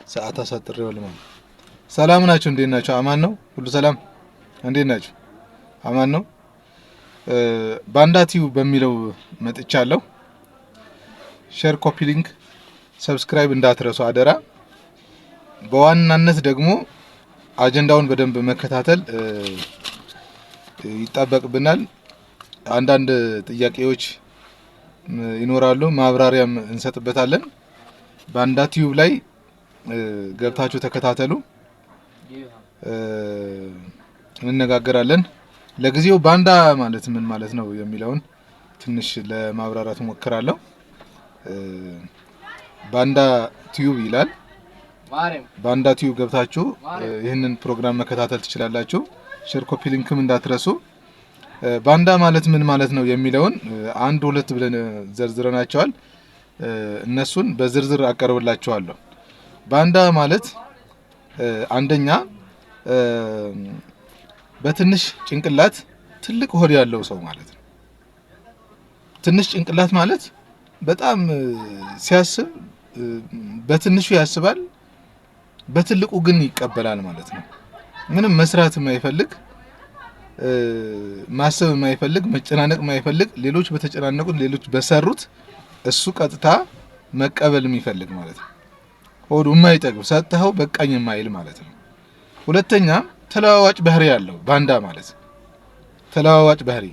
ሰዓት አሳጥሬዋለሁ ማለት። ሰላም ናችሁ? እንዴት ናችሁ? አማን ነው? ሁሉ ሰላም? እንዴት ናችሁ? አማን ነው? ባንዳ ቲዩብ በሚለው መጥቻለሁ። Share፣ copy link፣ subscribe እንዳትረሱ አደራ። በዋናነት ደግሞ አጀንዳውን በደንብ መከታተል ይጠበቅብናል። አንዳንድ ጥያቄዎች ይኖራሉ፣ ማብራሪያም እንሰጥበታለን። ባንዳ ቲዩብ ላይ ገብታችሁ ተከታተሉ፣ እንነጋገራለን። ለጊዜው ባንዳ ማለት ምን ማለት ነው የሚለውን ትንሽ ለማብራራት እሞክራለሁ። ባንዳ ቲዩብ ይላል። ባንዳ ቲዩብ ገብታችሁ ይህንን ፕሮግራም መከታተል ትችላላችሁ። Share፣ copy link ም እንዳትረሱ። ባንዳ ማለት ምን ማለት ነው የሚለውን አንድ ሁለት ብለን ዘርዝረናቸዋል። እነሱን በዝርዝር አቀርብላችኋለሁ። ባንዳ ማለት አንደኛ በትንሽ ጭንቅላት ትልቅ ሆድ ያለው ሰው ማለት ነው። ትንሽ ጭንቅላት ማለት በጣም ሲያስብ በትንሹ ያስባል፣ በትልቁ ግን ይቀበላል ማለት ነው። ምንም መስራት የማይፈልግ፣ ማሰብ የማይፈልግ፣ መጨናነቅ የማይፈልግ፣ ሌሎች በተጨናነቁት፣ ሌሎች በሰሩት እሱ ቀጥታ መቀበል የሚፈልግ ማለት ነው። ሆዱ የማይጠግብ፣ ሰጥተኸው በቃኝ የማይል ማለት ነው። ሁለተኛ ተለዋዋጭ ባህሪ ያለው ባንዳ ማለት ተለዋዋጭ ባህሪ፣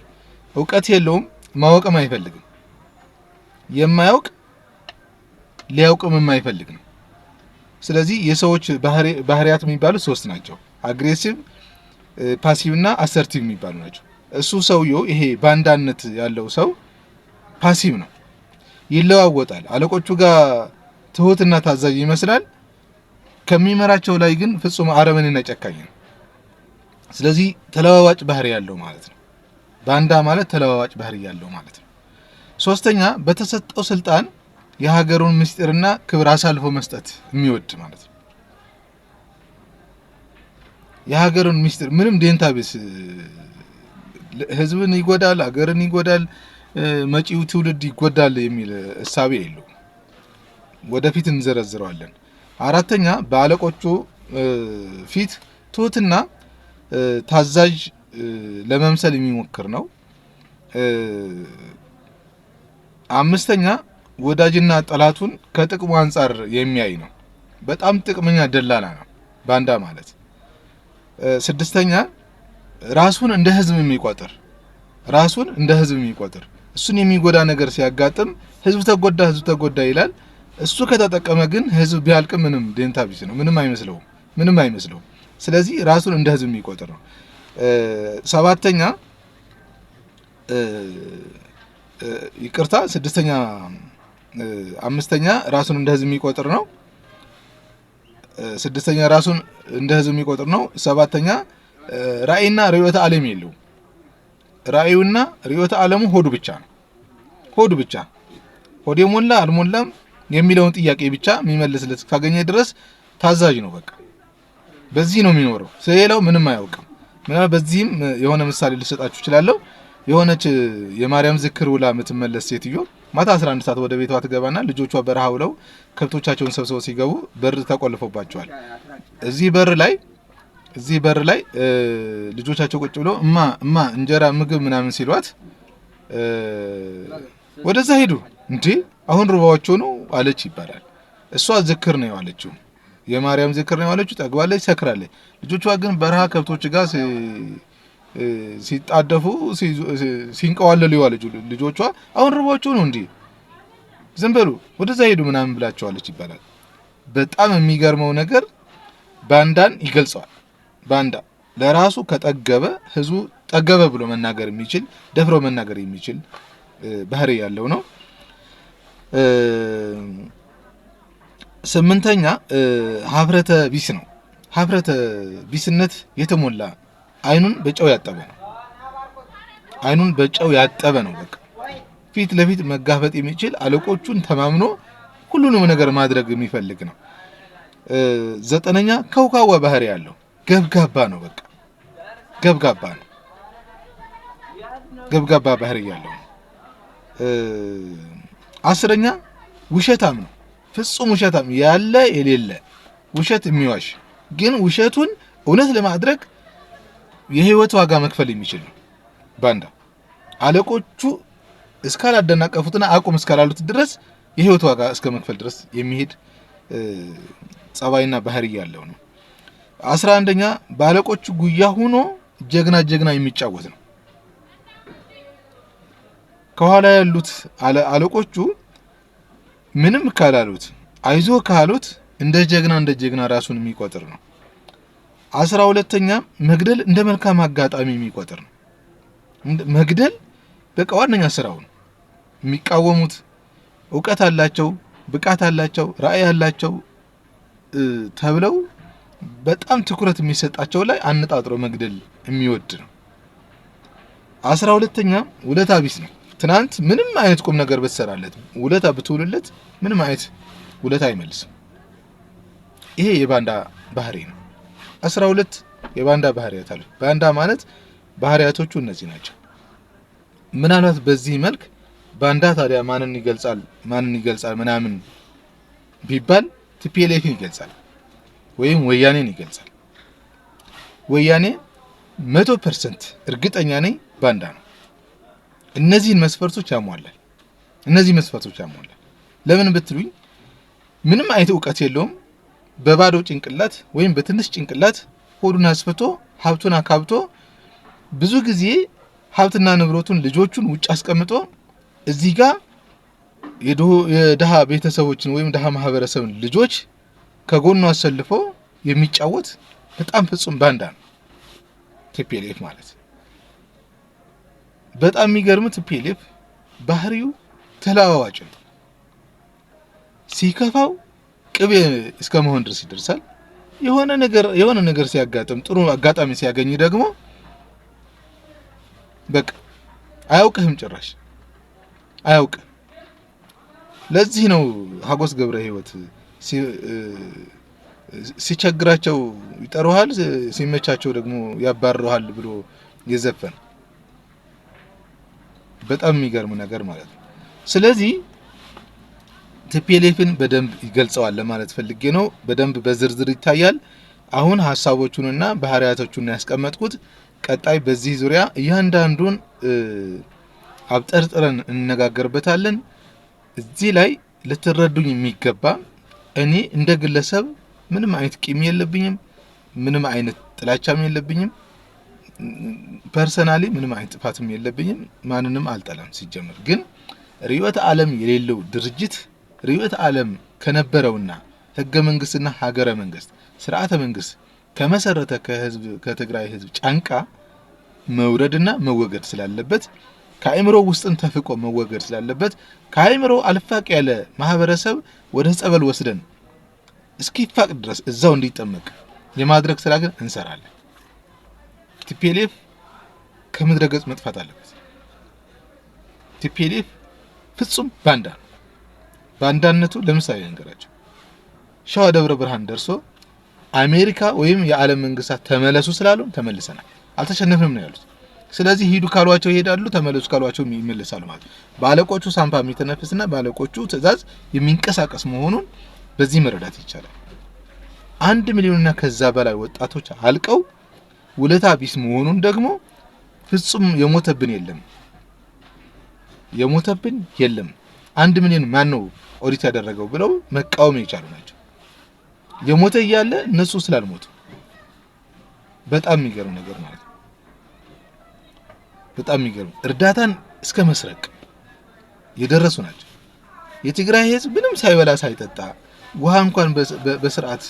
እውቀት የለውም፣ ማወቅም አይፈልግም። የማያውቅ ሊያውቅም የማይፈልግ ነው። ስለዚህ የሰዎች ባህሪያት የሚባሉት ሶስት ናቸው። Aggressive፣ passive እና assertive የሚባሉ ናቸው። እሱ ሰውየው ይሄ ባንዳነት ያለው ሰው passive ነው፣ ይለዋወጣል። አለቆቹ ጋር ትሁትና ታዛዥ ይመስላል። ከሚመራቸው ላይ ግን ፍጹም አረመኔና ጨካኝ ነው። ስለዚህ ተለዋዋጭ ባህሪ ያለው ማለት ነው። ባንዳ ማለት ተለዋዋጭ ባህሪ ያለው ማለት ነው። ሶስተኛ በተሰጠው ስልጣን የሀገሩን ምስጢርና ክብር አሳልፎ መስጠት የሚወድ ማለት ነው። የሀገሩን ምስጢር ምንም ዴንታ ቢስ፣ ህዝብን ይጎዳል፣ ሀገርን ይጎዳል፣ መጪው ትውልድ ይጎዳል የሚል እሳቤ የለውም። ወደፊት እንዘረዝረዋለን። አራተኛ በአለቆቹ ፊት ትሁትና ታዛዥ ለመምሰል የሚሞክር ነው። አምስተኛ ወዳጅና ጠላቱን ከጥቅሙ አንጻር የሚያይ ነው። በጣም ጥቅመኛ ደላላ ነው ባንዳ ማለት። ስድስተኛ ራሱን እንደ ህዝብ የሚቆጥር፣ ራሱን እንደ ህዝብ የሚቆጥር፣ እሱን የሚጎዳ ነገር ሲያጋጥም ህዝብ ተጎዳ፣ ህዝብ ተጎዳ ይላል። እሱ ከተጠቀመ ግን ህዝብ ቢያልቅም ምንም ደንታ ቢስ ነው፣ ምንም አይመስለውም፣ ምንም አይመስለውም። ስለዚህ ራሱን እንደ ህዝብ የሚቆጥር ነው። ሰባተኛ፣ ይቅርታ፣ ስድስተኛ፣ አምስተኛ ራሱን እንደ ህዝብ የሚቆጥር ነው። ስድስተኛ ራሱን እንደ ህዝብ የሚቆጥር ነው። ሰባተኛ ራእይና ርዕዮተ ዓለም የለውም። ራእዩና ርዕዮተ ዓለሙ ሆዱ ብቻ ነው። ሆዱ ብቻ፣ ሆዴ ሞላ አልሞላም የሚለውን ጥያቄ ብቻ የሚመልስለት ካገኘ ድረስ ታዛዥ ነው። በቃ በዚህ ነው የሚኖረው። ስለሌላው ምንም አያውቅም። ምናልባት በዚህም የሆነ ምሳሌ ልሰጣችሁ እችላለሁ። የሆነች የማርያም ዝክር ውላ የምትመለስ ሴትዮ ማታ 11 ሰዓት ወደ ቤቷ ትገባና ልጆቿ በረሃ ውለው ከብቶቻቸውን ሰብስበው ሲገቡ በር ተቆልፎባቸዋል። እዚህ በር ላይ ልጆቻቸው ቁጭ ብለው እማ እማ እንጀራ ምግብ ምናምን ሲሏት ወደዛ ሄዱ። እንዴ አሁን ርቧቸው ነው አለች ይባላል። እሷ ዝክር ነው የዋለችው፣ የማርያም ዝክር ነው የዋለችው። ጠግባለች፣ ሰክራለች። ልጆቿ ግን በረሃ ከብቶች ጋር ሲጣደፉ ሲንቀዋለሉ የዋለች ልጆቿ አሁን ርቧቸው ነው እንዴ ዝም በሉ ወደዛ ሄዱ ምናምን ብላቸዋለች ይባላል። በጣም የሚገርመው ነገር ባንዳን ይገልጸዋል። ባንዳ ለራሱ ከጠገበ ህዝቡ ጠገበ ብሎ መናገር የሚችል፣ ደፍሮ መናገር የሚችል ባህሪ ያለው ነው። ስምንተኛ ሀፍረተ ቢስ ነው። ሀፍረተ ቢስነት የተሞላ፣ አይኑን በጨው ያጠበ ነው። አይኑን በጨው ያጠበ ነው። በቃ ፊት ለፊት መጋፈጥ የሚችል፣ አለቆቹን ተማምኖ ሁሉንም ነገር ማድረግ የሚፈልግ ነው። ዘጠነኛ ከውካዋ ባህሪ ያለው ገብጋባ ነው። በቃ ገብጋባ ነው። ገብጋባ ባህሪ ያለው ነው። 10ኛ ውሸታም ነው። ፍጹም ውሸታም፣ ያለ የሌለ ውሸት የሚዋሽ ግን ውሸቱን እውነት ለማድረግ የህይወት ዋጋ መክፈል የሚችል ነው ባንዳ። አለቆቹ እስካላደናቀፉትና አቁም እስካላሉት ድረስ የህይወት ዋጋ እስከ መክፈል ድረስ የሚሄድ ጸባይና ባህሪ ያለው ነው። 11ኛ በአለቆቹ ጉያ ሆኖ ጀግና ጀግና የሚጫወት ነው። ከኋላ ያሉት አለቆቹ ምንም ካላሉት አይዞ ካሉት እንደ ጀግና እንደ ጀግና ራሱን የሚቆጥር ነው። 12ኛ መግደል እንደ መልካም አጋጣሚ የሚቆጥር ነው። መግደል በቃ ዋነኛ ስራው ነው። የሚቃወሙት እውቀት አላቸው፣ ብቃት አላቸው፣ ራዕይ አላቸው ተብለው በጣም ትኩረት የሚሰጣቸው ላይ አነጣጥሮ መግደል የሚወድ ነው። 12ኛ ውለታ ቢስ ነው። ትናንት ምንም አይነት ቁም ነገር ብትሰራለት ውለታ ብትውልለት ምንም አይነት ውለታ አይመልስም። ይሄ የባንዳ ባህሪ ነው። 12 የባንዳ ባህሪያት አሉ። ባንዳ ማለት ባህሪያቶቹ እነዚህ ናቸው። ምናልባት በዚህ መልክ ባንዳ ታዲያ ማንን ይገልጻል ማንን ይገልጻል ምናምን ቢባል TPLF ን ይገልጻል ወይም ወያኔን ይገልጻል። ወያኔ 100% እርግጠኛ ነኝ ባንዳ ነው። እነዚህን መስፈርቶች ያሟላል። እነዚህ መስፈርቶች ያሟላል። ለምን ብትሉኝ ምንም አይነት እውቀት የለውም። በባዶ ጭንቅላት ወይም በትንሽ ጭንቅላት ሆዱን አስፍቶ ሀብቱን አካብቶ ብዙ ጊዜ ሀብትና ንብረቱን ልጆቹን ውጭ አስቀምጦ እዚህ ጋር የድሃ ቤተሰቦችን ወይም ድሃ ማህበረሰብን ልጆች ከጎኑ አሰልፎ የሚጫወት በጣም ፍጹም ባንዳ ነው TPLF ማለት። በጣም የሚገርም TPLF ባህሪው ተለዋዋጭ ነው። ሲከፋው ቅቤ እስከ መሆን ድረስ ይደርሳል። የሆነ ነገር ሲያጋጥም ጥሩ አጋጣሚ ሲያገኝ ደግሞ በቃ አያውቅህም፣ ጭራሽ አያውቅህ። ለዚህ ነው ሀጎስ ገብረ ህይወት ሲቸግራቸው ይጠሩሃል፣ ሲመቻቸው ደግሞ ያባርሩሃል ብሎ የዘፈን። በጣም የሚገርም ነገር ማለት ነው። ስለዚህ TPLF ን በደንብ ይገልጸዋል ለማለት ፈልጌ ነው። በደንብ በዝርዝር ይታያል። አሁን ሀሳቦቹንና ባህሪያቶቹን ያስቀመጥኩት፣ ቀጣይ በዚህ ዙሪያ እያንዳንዱን አብጠርጥረን እንነጋገርበታለን። እዚህ ላይ ልትረዱኝ የሚገባ እኔ እንደ ግለሰብ ምንም አይነት ቂም የለብኝም፣ ምንም አይነት ጥላቻም የለብኝም። Personally ምንም አይነት ጥፋትም የለብኝም። ማንንም አልጠላም። ሲጀምር ግን ርዕዮተ ዓለም የሌለው ድርጅት ርዕዮተ ዓለም ከነበረውና ህገ መንግስትና ሀገረ መንግስት ስርዓተ መንግስት ከመሰረተ ከህዝብ ከትግራይ ህዝብ ጫንቃ መውረድና መወገድ ስላለበት፣ ከአእምሮ ውስጥን ተፍቆ መወገድ ስላለበት፣ ከአእምሮ አልፋቅ ያለ ማህበረሰብ ወደ ጸበል ወስደን እስኪፋቅ ድረስ እዛው እንዲጠመቅ የማድረግ ስራ ግን እንሰራለን። TPLF ከምድረ ገጽ መጥፋት አለበት። TPLF ፍጹም ባንዳ ነው። ባንዳነቱ ለምሳሌ ነገራቸው ሸዋ ደብረ ብርሃን ደርሶ አሜሪካ ወይም የዓለም መንግስታት ተመለሱ ስላሉ ተመልሰናል፣ አልተሸነፍንም ነው ያሉት። ስለዚህ ሂዱ ካሏቸው ይሄዳሉ፣ ተመለሱ ካሏቸው ይመለሳሉ ማለት ነው። በአለቆቹ ሳምፓ የሚተነፍስና በአለቆቹ ትዕዛዝ የሚንቀሳቀስ መሆኑን በዚህ መረዳት ይቻላል። 1 ሚሊዮንና ከዛ በላይ ወጣቶች አልቀው ውለታ ቢስ መሆኑን ደግሞ ፍጹም የሞተብን የለም፣ የሞተብን የለም። 1 ሚሊዮን ማን ነው ኦዲት ያደረገው ብለው መቃወም የቻሉ ናቸው። የሞተ እያለ እነሱ ስላልሞቱ በጣም የሚገርም ነገር ማለት ነው። በጣም የሚገርም እርዳታን እስከ መስረቅ የደረሱ ናቸው። የትግራይ ሕዝብ ምንም ሳይበላ ሳይጠጣ ውሃ እንኳን በስርዓት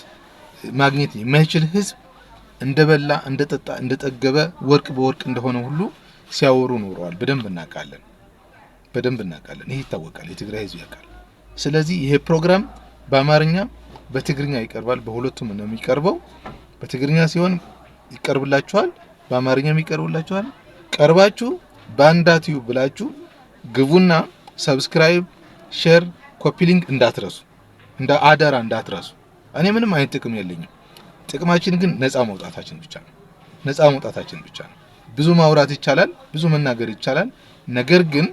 ማግኘት የማይችል ሕዝብ እንደበላ፣ እንደጠጣ፣ እንደጠገበ፣ ወርቅ በወርቅ እንደሆነ ሁሉ ሲያወሩ ኖረዋል። በደንብ እናውቃለን። በደንብ እናውቃለን። ይህ ይታወቃል። የትግራይ ሕዝብ ያውቃል። ስለዚህ ይሄ ፕሮግራም በአማርኛ በትግርኛ ይቀርባል። በሁለቱም ነው የሚቀርበው። በትግርኛ ሲሆን ይቀርብላችኋል፣ በአማርኛም ይቀርብላችኋል። ቀርባችሁ ባንዳ ቲዩብ ብላችሁ ግቡና subscribe፣ share፣ copy link እንዳትረሱ፣ እንደ አደራ እንዳትረሱ። እኔ ምንም አይነት ጥቅም የለኝም። ጥቅማችን ግን ነፃ መውጣታችን ብቻ ነው። ነፃ መውጣታችን ብቻ ነው። ብዙ ማውራት ይቻላል፣ ብዙ መናገር ይቻላል። ነገር ግን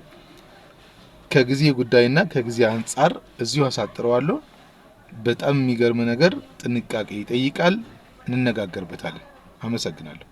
ከጊዜ ጉዳይና ከጊዜ አንጻር እዚሁ አሳጥረዋለሁ። በጣም የሚገርም ነገር ጥንቃቄ ይጠይቃል። እንነጋገርበታለን። አመሰግናለሁ።